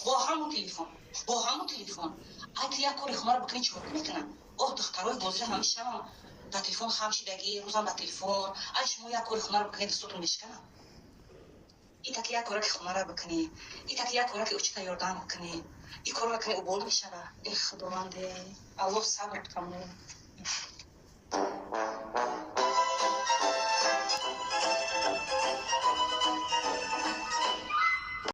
Бо ҳамун телефон, бо ҳамун телефон. Ай, ту як кори хонаро бикунӣ, чикор мекунам? Оҳ, духтарои ҳозира ҳамешаам дар телефон хам шидагӣ, рӯзам дар телефон. Ай, шумо як кори хонаро бикунед, дастотон мешиканам. Итаки як кораки хонаро бикунӣ, итаки як кораки учита ёрдам бикунӣ, и корро кунӣ, убол мешава. Э, Худованде, Аллоҳ, сабр битамон.